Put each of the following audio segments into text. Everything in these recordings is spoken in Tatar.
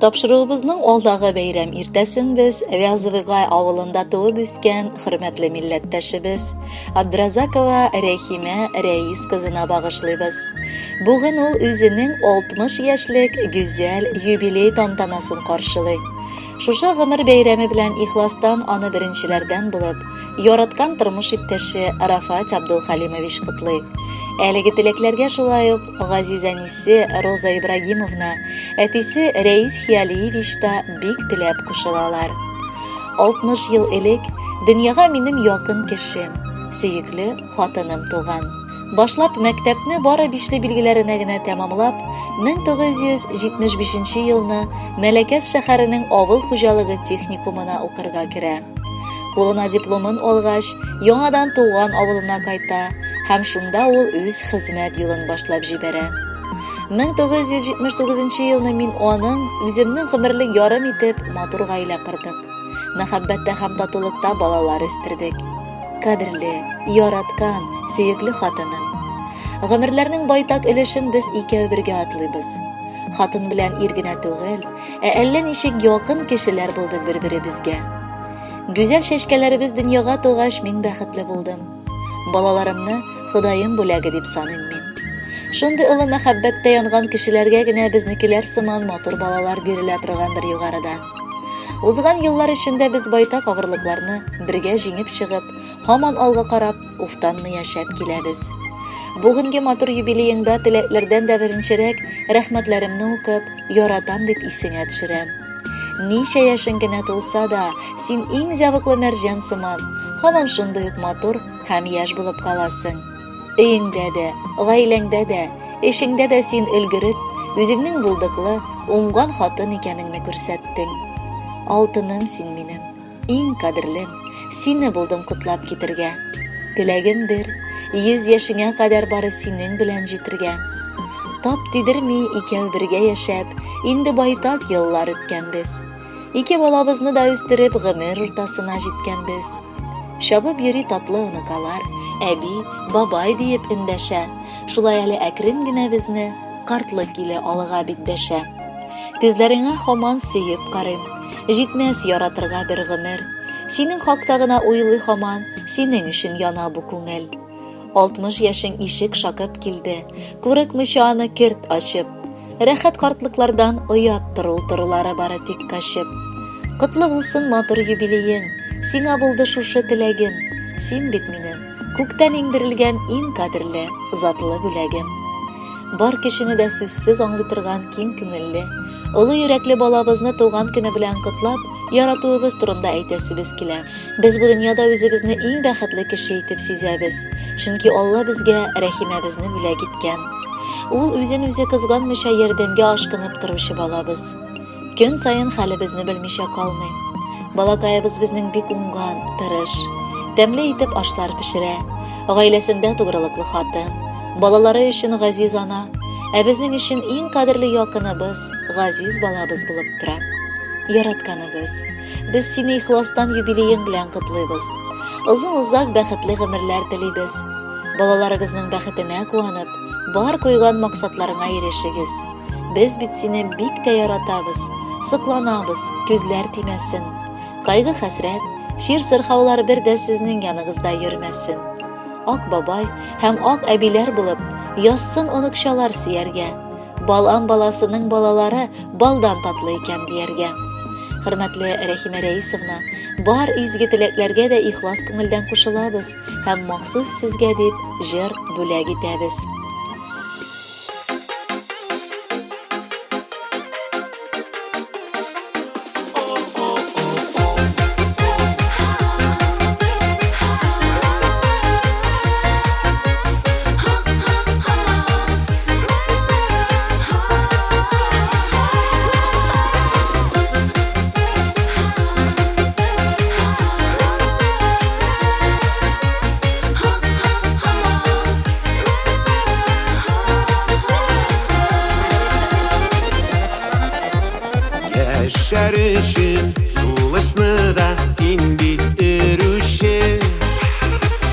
Тапшыруыбызның алдагы бәйрәм иртәсен без Вязовый Гай авылында туып үскән хөрмәтле милләттәшебез Абдразакова Рәхимә Рәис кызына багышлыйбыз. Бүген ул үзенең 60 яшьлек гүзәл юбилей тантанасын каршылый. Шушы гомер бәйрәме белән ихластан аны беренчеләрдән булып, яраткан тормыш иптәше Рафат Абдулхалимович котлый. Әлеге теләкләргә шулай ук газиз әнисе Роза Ибрагимовна, әтисе Рәис Хиалиевич та бик теләп кушылалар. 60 ел элек дөньяга минем якын кешем, сөекле хатыным туган. Башлап мәктәпне бары бишле билгеләренә генә тәмамлап, 1975 елны Мәләкәс шәһәренең авыл хуҗалыгы техникумына укырга керә. Кулына дипломын алгач, яңадан туган авылына кайта һәм шунда ул үз хезмәт юлын башлап җибәрә. 1979 елны мин аның үземнең гомерлек ярым итеп матур гаилә кордык. Мәхәббәттә һәм татулыкта балалар үстердек. Кадерле, яраткан, сөекле хатыным. Гомерләрнең байтак өлешен без икәү бергә атлыйбыз. Хатын белән ир генә түгел, ә әллә ничек якын кешеләр булдык бер-беребезгә. Гүзәл чәчкәләребез дөньяга тугач, мин бәхетле булдым. Балаларымны Ходаем бүләге дип саныйм мин. Шундый олы мәхәббәттә янган кешеләргә генә безнекеләр сыман матур балалар бирелә торгандыр югарыда. Узган еллар эчендә без байтак авырлыкларны бергә җиңеп чыгып, һаман алга карап, уфтанмый яшәп киләбез. Бүгенге матур юбилееңда теләкләрдән дә беренчерәк рәхмәтләремне укып, яратам дип исеңә төшерәм. Ничә яшең генә тулса да, син иң зәвыклы мәрҗән сыман, һаман шундый ук матур һәм яшь булып каласың. Өеңдә дә, гаиләңдә дә, эшеңдә дә син өлгереп, үзеңнең булдыклы, уңган хатын икәнеңне күрсәттең. Алтыным син минем, иң кадерлем, сине булдым котлап китергә. Теләгем бер, 100 яшеңә кадәр бары синең белән җитергә. Тап тидерми икәү бергә яшәп, инде байтак еллар үткәнбез. Ике балабызны да үстереп, гомер уртасына җиткәнбез. Чабып йөри татлы оныкалар, әби, бабай диеп эндәшә. Шулай әле әкрен генә безне картлык иле алга бит дәшә. Күзләреңә һаман сөеп карыйм, җитмәс яратырга бер гомер. Синең хакта гына уйлый һаман, синең өчен яна бу күңел. 60 яшең ишек шакып килде, курыкмыйча аны керт ачып. Рәхәт картлыклардан оят торул торулары бары тик качып. Котлы булсын матур юбилеең, сиңа булды шушы теләгем. Син бит минем, күктән иңдерелгән иң кадерле, затлы бүләгем. Бар кешене дә сүзсез аңлый торган киң күңелле, олы йөрәкле балабызны туган көне белән котлап, яратуыбыз турында әйтәсебез килә. Без бу дөньяда үзебезне иң бәхетле кеше итеп сизәбез, чөнки Алла безгә Рәхимәбезне бүләк иткән. Ул үзен үзе кызганмыйча ярдәмгә ашкынып торучы балабыз. Көн саен хәлебезне белмичә калмый. Балакаебыз безнең бик уңган, тырыш. Тәмле итеп ашлар пешерә. Гаиләсендә тугрылыклы хатын. Балалары өчен газиз ана. Ә безнең өчен иң кадерле якыныбыз, газиз балабыз булып тора. Яратканыбыз. Без сине ихластан юбилеең белән котлыйбыз. Озын-озак бәхетле гомерләр телибез. Балаларыгызның бәхетенә куанып, бар куйган максатларыңа ирешегез. Без бит сине бик тә яратабыз, сокланабыз, күзләр тимәсен. Кайгы-хәсрәт, чир-сырхаулар бер дә сезнең яныгызда йөрмәсен. Ак бабай һәм ак әбиләр булып, язсын оныкчалар сөяргә. Балам баласының балалары балдан татлы икән дияргә. Хөрмәтле Рәхимә Рәисовна, бар изге теләкләргә дә ихлас күңелдән кушылабыз һәм махсус сезгә дип җыр бүләк итәбез. Яшәр өчен сулышны да син бит өрүче.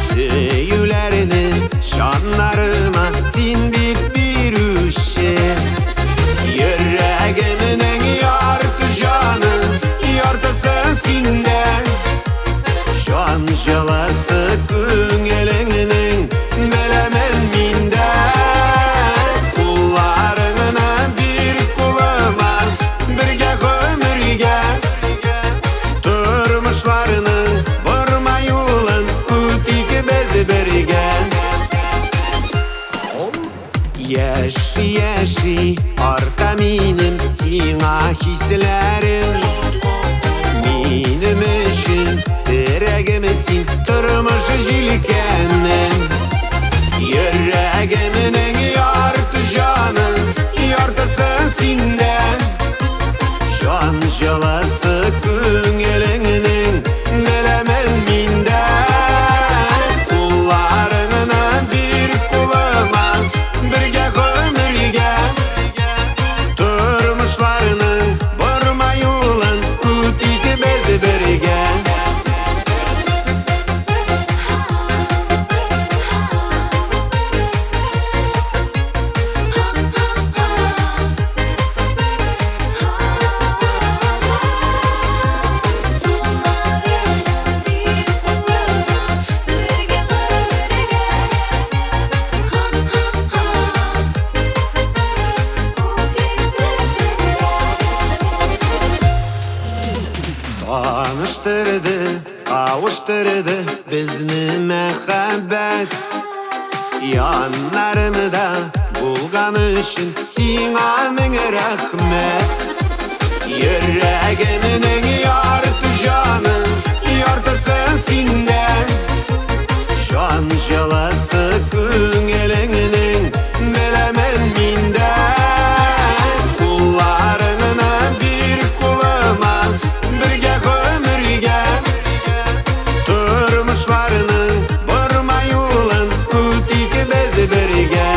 Сөюләрне җаннарыма син бит бирүче. Йөрәгемнең яртысы. Яши, яши, арта минем сиңа хисләрем. Минем өчен терәгем син, тормыш җилкәнем. Йөрәгемнең ярты җаны, яртысы синдә. Җан җылысы күңелеңнең беләмен миндә. Кулларыңны бир кулыма, бергә гомергә. Тормышларның борма юлын үтик без бергә. Таныштырды, кавыштырды безне мәхәббәт. Яннарымда булган өчен сиңа мең рәхмәт. Йөрәгемнең ярты җаны, яртысы синдә. Җан җылысы күңелеңнең беләмен миндә. Кулларыңны бир кулыма, бергә гомергә. Тормышларның борма юлын үтик без бергә.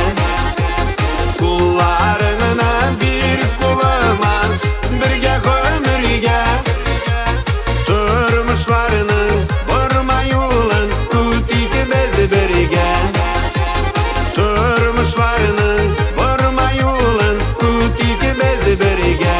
Кулларыңны бир кулыма, бергә гомергә. Тормышларның борма юлын үтик без бергә. Тормышларның борма юлын үтик без бергә.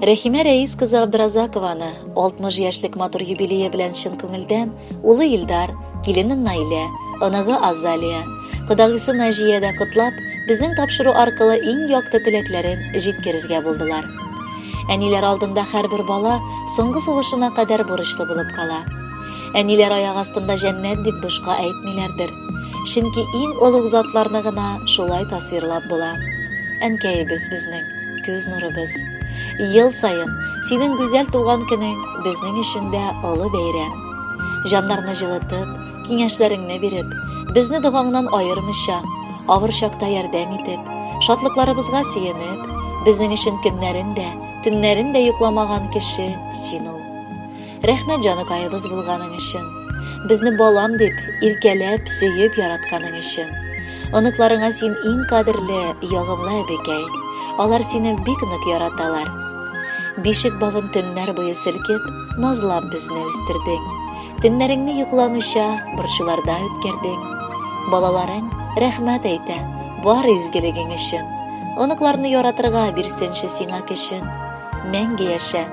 Рәхимә Рәис кызы Абдразакованы 60 яшьлек матур юбилее белән чын күңелдән улы Илдар, килене Наилә, оныгы Азалия, кодагыйсы Наҗия дә котлап, безнең тапшыру аркылы иң якты теләкләрен җиткерергә булдылар. Әниләр алдында һәрбер бала соңгы сулышына кадәр бурычлы булып кала. Әниләр аяк астында җәннәт дип бушка әйтмиләрдер. Чөнки иң олуг затларны гына шулай тасвирлап була. Әнкәебез безнең, күз нурыбыз. Ел саен синең гүзәл туган көнең безнең өчен дә олы бәйрәм. Җаннарны җылытып, киңәшләреңне биреп, безне догаңнан аермыйча, авыр чакта ярдәм итеп, шатлыкларыбызга сөенеп, безнең өчен көннәрен дә, төннәрен дә йокламаган кеше син ул. Рәхмәт җаныкаебыз булганың өчен. Безне балам дип, иркәләп, сөеп яратканың өчен. Оныкларыңа син иң кадерле, ягымлы әбекәй. Алар сине бик нык яраталар. Бишек бавын төннәр буе селкеп, назлап безне үстердең. Төннәреңне йокламыйча, борчуларда үткәрдең. Балаларың рәхмәт әйтә, бар изгелегең өчен. Оныкларны яратырга бирсенче сиңа көчен. Мәңге яшә.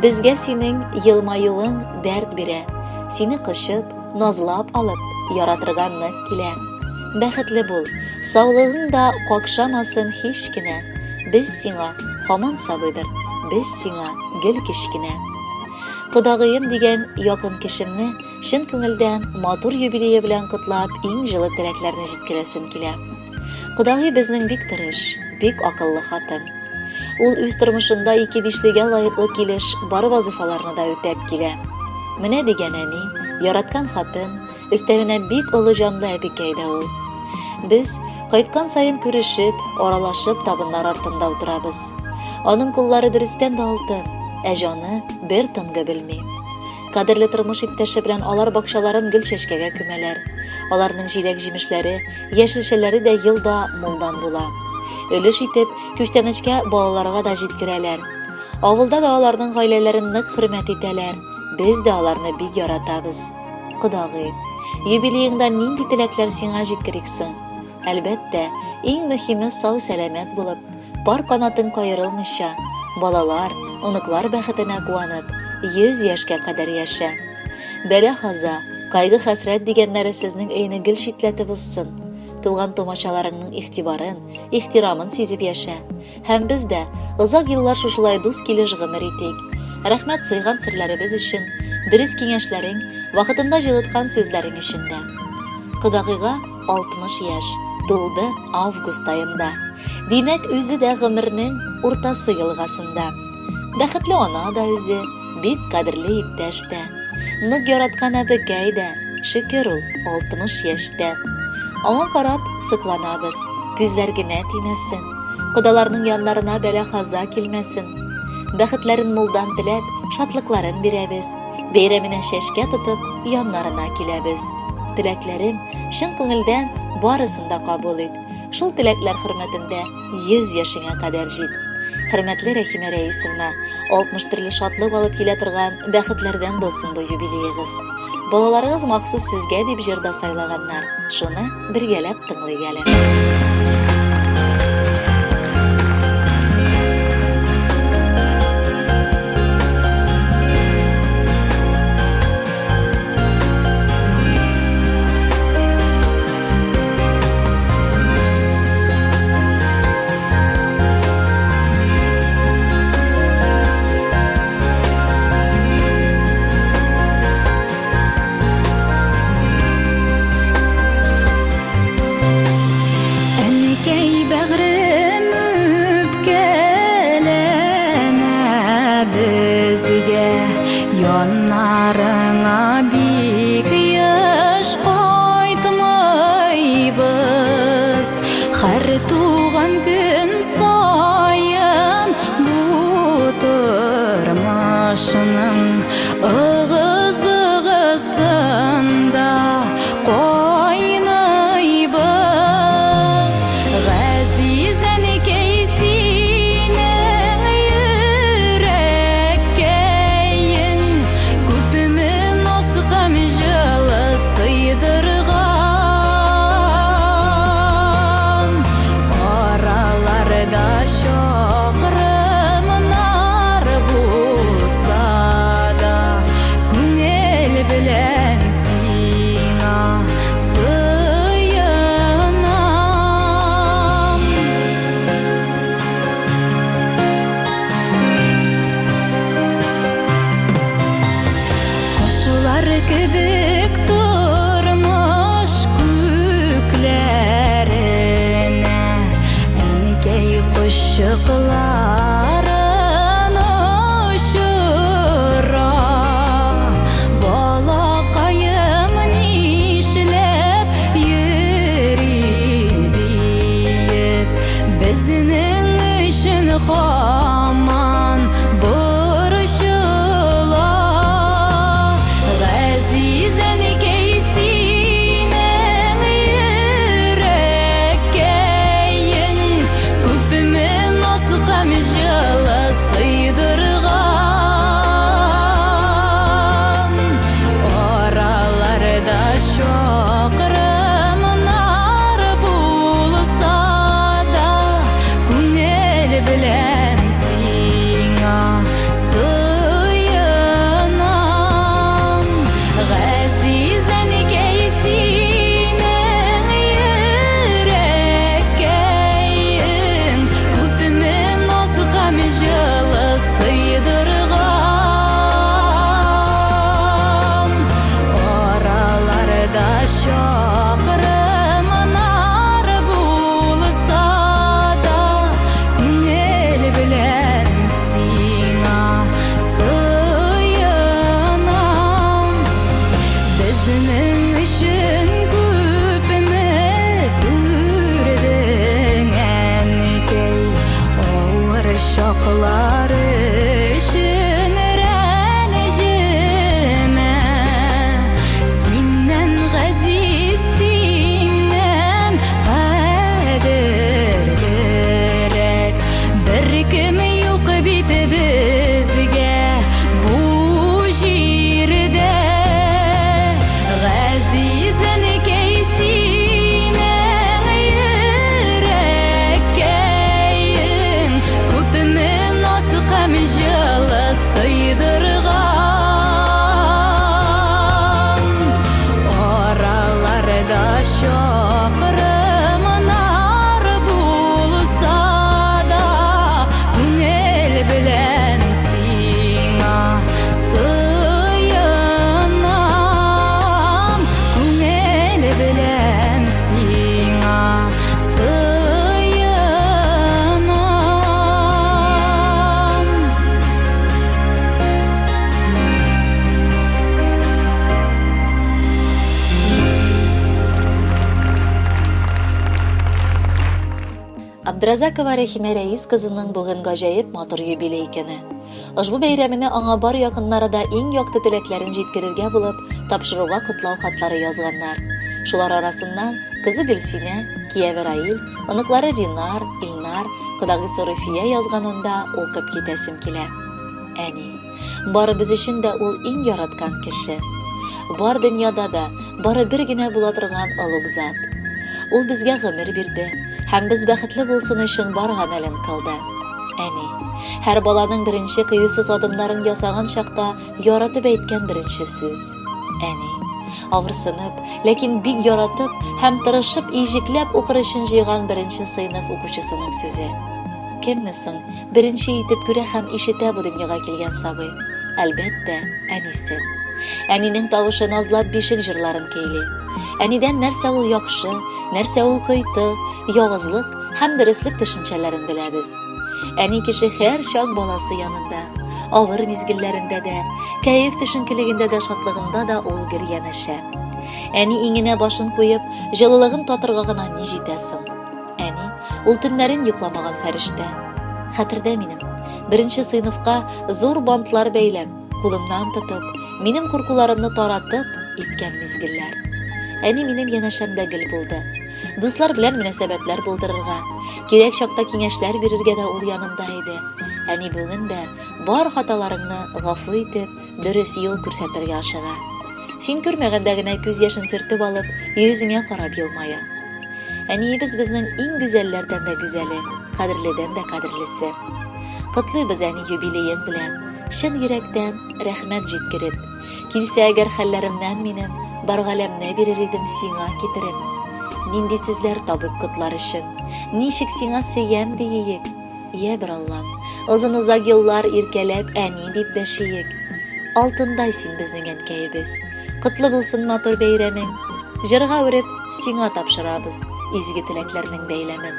Безгә синең елмаюың дәрт бирә. Сине кочып, назлап алып, яратырга нык килә. Бәхетле бул, саулыгың да какшамасын һич кенә. Без сиңа һаман сабыйдыр, без сиңа гел кечкенә. Кодагыем дигән якын кешемне чын күңелдән матур юбилее белән котлап, иң җылы теләкләрне җиткерәсем килә. Кодагый безнең бик тырыш, бик акыллы хатын. Ул үз тормышында ике бишлегә лаеклы килеш бар вазыйфаларны да үтәп килә. Менә дигән әни, яраткан хатын, өстәвенә бик олы җанлы әбекәй дә ул. Без кайткан саен күрешеп, аралашып табыннар артында утырабыз. Аның куллары дөрестән дә алтын, ә җаны бер тынгы белми. Кадерле тормыш иптәше белән алар бакчаларын гөл чәчкәгә күмәләр. Аларның җиләк-җимешләре, яшелчәләре дә ел да мулдан була. Өлеш итеп, күчтәнәчкә балаларга да җиткерәләр. Авылда да аларның гаиләләрен нык хөрмәт итәләр. Без дә аларны бик яратабыз. Кодагый, юбилееңда нинди теләкләр сиңа җиткерик соң? Әлбәттә, иң мөһиме сау-сәламәт булып, пар канатың каерылмыйча, балалар, оныклар бәхетенә куанып, 100 яшькә кадәр яшә. Бәла-каза, Кайгы-хәсрәт дигәннәре сезнең өйне гел читләтеп узсын. Туган тумачаларыңның игътибарын, ихтирамын сизеп яшә. Һәм без дә озак еллар шушылай дус килеш гомер итик. Рәхмәт сыйган серләребез өчен, дөрес киңәшләрең, вакытында җылыткан сүзләрең өчен дә. Кодагыйга 60 яшь тулды август аенда. Димәк, үзе дә гомернең уртасы елгасында. Бәхетле ана да үзе, бик кадерле иптәш тә. Нык яраткан әбекәй дә, шөкер ул, 60 яшьтә. Аңа карап сокланабыз, күзләр генә тимәсен. Кодаларның яннарына бәла-каза килмәсен. Бәхетләрен мулдан теләп, шатлыкларын бирәбез. Бәйрәменә чәчкә тотып, яннарына киләбез. Теләкләрем, чын күңелдән барысын да кабул ит. Шул теләкләр хөрмәтендә 100 яшеңә кадәр җит. Хөрмәтле Рәхимә Рәисовна, 60 төрле шатлык алып килә торган бәхетләрдән булсын бу юбилеегыз. Балаларыгыз махсус сезгә дип җыр да сайлаганнар. Шуны бергәләп тыңлыйк әле. Әнкәй бәгърем үпкәләмә безгә, яннарыңа бик еш кайтмыйбыз. Һәр туган көн саен бу тормышның ыгы-зыгысында кайныйбыз. Газиз әнкәй, синең йөрәккәең күпме наз һәм җылы сыйдырган. Араларда чакрымнар булса да, күңел белән сиңа сыенам. Кошлар кебек тормыш күкләренә, әнкәй кочаклап. да чакрымнар булса да, күңел белән сиңа сыенам, күңел белән сиңа сыенам. Абдразакова Рәхимә Рәис кызының бүген гаҗәеп матур юбилей көне. Ошбу бәйрәменә аңа бар якыннары да иң якты теләкләрен җиткерергә булып, тапшыруга котлау хатлары язганнар. Шулар арасыннан кызы Гөлсинә, кияве Раил, оныклары Ринар, Илнар, кодагысы Руфия язганын да укып китәсем килә. Әни. Барыбыз өчен дә ул иң яраткан кеше. Бар дөньяда да бары бер генә була торган олуг зат. Ул безгә гомер бирде һәм без бәхетле булсын өчен бар гамәлен кылды. Әни. Һәр баланың беренче кыюсыз адымнарын ясаган чакта яратып әйткән беренче сүз. Әни. Авырсынып, ләкин бик яратып һәм тырышып иҗекләп укыр өчен җыйган беренче сыйныф укучысының сүзе. Кемне соң беренче итеп күрә һәм ишетә бу дөньяга килгән сабый? Әлбәттә, әнисен. Әнинең тавышы назлап бишек җырларын көйли. Әнидән нәрсә ул яхшы, нәрсә ул кыйты, явызлык һәм дөреслек төшенчәләрен беләбез. Әни кеше һәр чак баласы янында, авыр мизгелләрендә дә, кәеф төшенкелегендә дә, шатлыгында да ул гел янәшә. Әни иңенә башын куеп, җылылыгын татырга гына ни җитә соң? Әни, ул төннәрен йокламаган фәрештә. Хәтердә минем, беренче сыйныфка зур бантлар бәйләп, кулымнан тотып, минем куркуларымны таратып иткән мизгелләр. Әни минем янәшәмдә гел булды. Дуслар белән мөнәсәбәтләр булдырырга, кирәк чакта киңәшләр бирергә дә ул янымда иде. Әни бүген дә бар хаталарыңны гафу итеп, дөрес юл күрсәтергә ашыга. Син күрмәгәндә генә күз яшен сөртеп алып, йөзеңә карап елмая. Әниебез безнең иң гүзәлләрдән дә гүзәле, кадерледән дә кадерлесе. Котлыйбыз әни юбилеең белән, чын йөрәктән рәхмәт җиткереп. Килсә әгәр хәлләремнән минем, бар галәмне бирер идем сиңа китереп. Нинди сүзләр табыйк котлар өчен? Ничек сиңа сөям диейек? Йә бер Аллам, озын-озак еллар иркәләп әни дип дәшиек. Алтындай син безнең әнкәебез. Котлы булсын матур бәйрәмең. Җырга үреп, сиңа тапшырабыз изге теләкләрнең бәйләмен.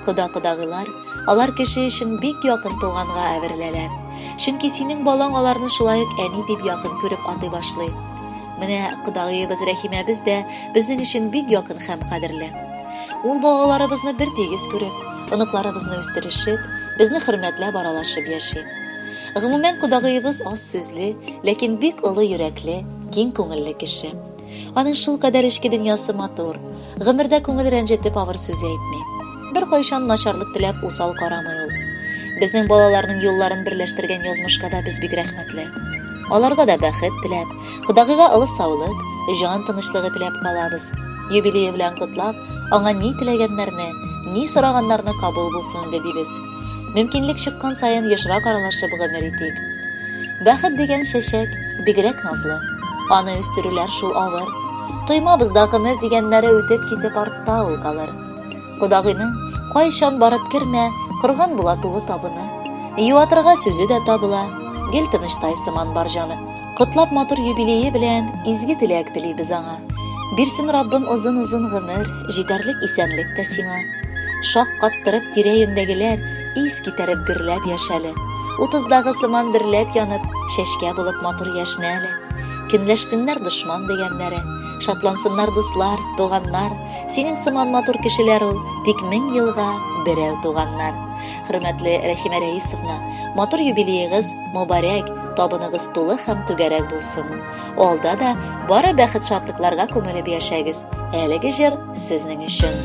Кода-кодагыйлар, алар кеше өчен бик якын туганга әвереләләр. Чөнки синең балаң аларны шулай ук әни дип якын күреп атый башлый. Менә кодагыебыз Рәхимәбез дә безнең өчен бик якын һәм кадерле. Ул балаларыбызны бер тигез күреп, оныкларыбызны үстерешеп, безне хөрмәтләп аралашып яши. Гомумән, кодагыебыз аз сүзле, ләкин бик олы йөрәкле, киң күңелле кеше. Аның шулкадәр эчке дөньясы матур, гомердә күңел рәнҗетеп авыр сүз әйтми. Беркайчан начарлык теләп усал карамый ул. Безнең балаларның юлларын берләштергән язмышка да без бик рәхмәтле. Аларга да бәхет теләп, кодагыйга олы саулык, җан тынычлыгы теләп калабыз. Юбилее белән котлап, аңа ни теләгәннәрне, ни сораганнарны кабул булсын инде дибез. Мөмкинлек чыккан саен ешрак аралашып гомер итик. Бәхет дигән чәчәк бигрәк назлы. Аны үстерүләр шул авыр. Тоймабыз да гомер дигәннәре үтеп китеп артта ул калыр. Кодагыйның кайчан барып кермә, корган була тулы табыны. Юатырга сүзе дә табыла, гел тынычтай сыман бар җаны. Котлап матур юбилее белән изге теләк телибез аңа. Бирсен Раббым озын-озын гомер, җитәрлек исәнлек тә сиңа. Шак каттырып тирә-юньдәгеләр ис китәреп гөрләп яшәле. Утыздагы сыман дөрләп янып, чәчкә булып матур яшьнә әле. Көнләшсеннәр дошман дигәннәре, шатлансыннар дуслар, туганнар. Синең сыман матур кешеләр ул, тик мең елга берәү туганнар. Хөрмәтле Рәхимә Рәисовна, матур юбилеегыз мобарәк, табыныгыз тулы һәм түгәрәк булсын. Алда да бары бәхет-шатлыкларга күмелеп яшәгез. Әлеге җыр сезнең өчен.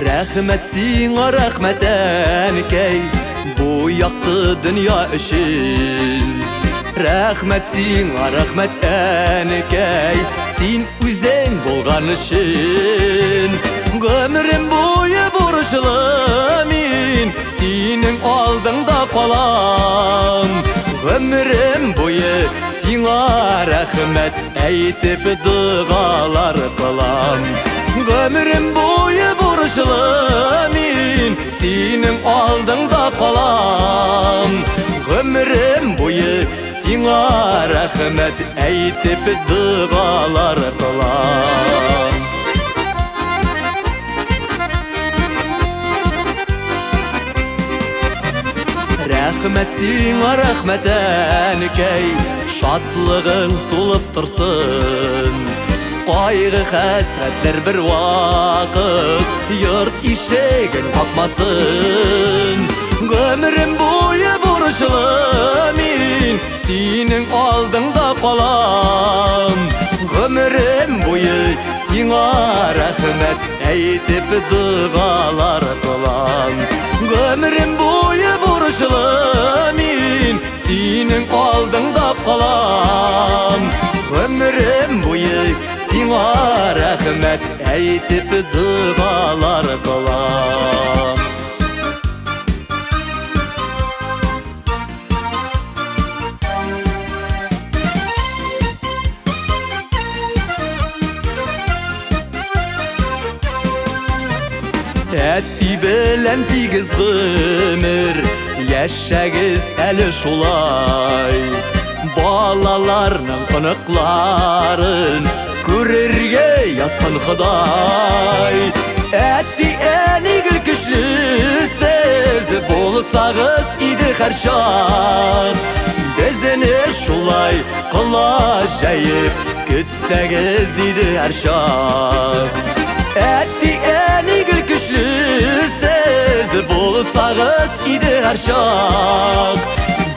Рәхмәт сиңа, рәхмәт, әнкәй, бу якты дөнья өчен. Рәхмәт сиңа, рәхмәт, әнекәй, син үзең булган өчен. Гомерем буе бурычлы мин, синең алдыңда калам. Гомерем буе сиңа рәхмәт әйтеп догалар кылам. Гомерем буе бурычлы мин, синең алдыңда калам. Гомерем буе сиңа рәхмәт әйтеп догалар кылам. Рәхмәт сиңа, рәхмәт, әнекәй, шатлыгың тулып торсын. Кайгы хәсрәтләр бер вакыт йорт ишеген какмасын. Гомерем буе бурычлы мин, синең алдыңда калам. Гомерем буе сиңа рәхмәт әйтеп догалар кылам. Гомерем буе бурычлы мин, синең алдыңда калам. Гомерем буе сиңа рәхмәт әйтеп догалар кылам. Әти белән тигез гомер яшәгез әле шулай. Балаларның оныкларын күрергә язсын Ходай. Әти, әни гел көчле сез булсагыз иде һәрчак. Безне шулай колач җәеп көтсәгез иде һәрчак. Әти, әни гел көчле сез булсагыз иде һәрчак.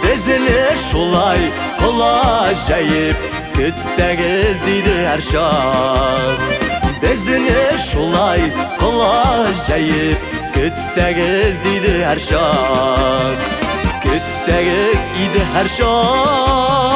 Безне шулай колач җәеп көтсәгез иде һәрчак. Безне шулай колач җәеп көтсәгез иде һәрчак. Көтсәгез иде һәрчак.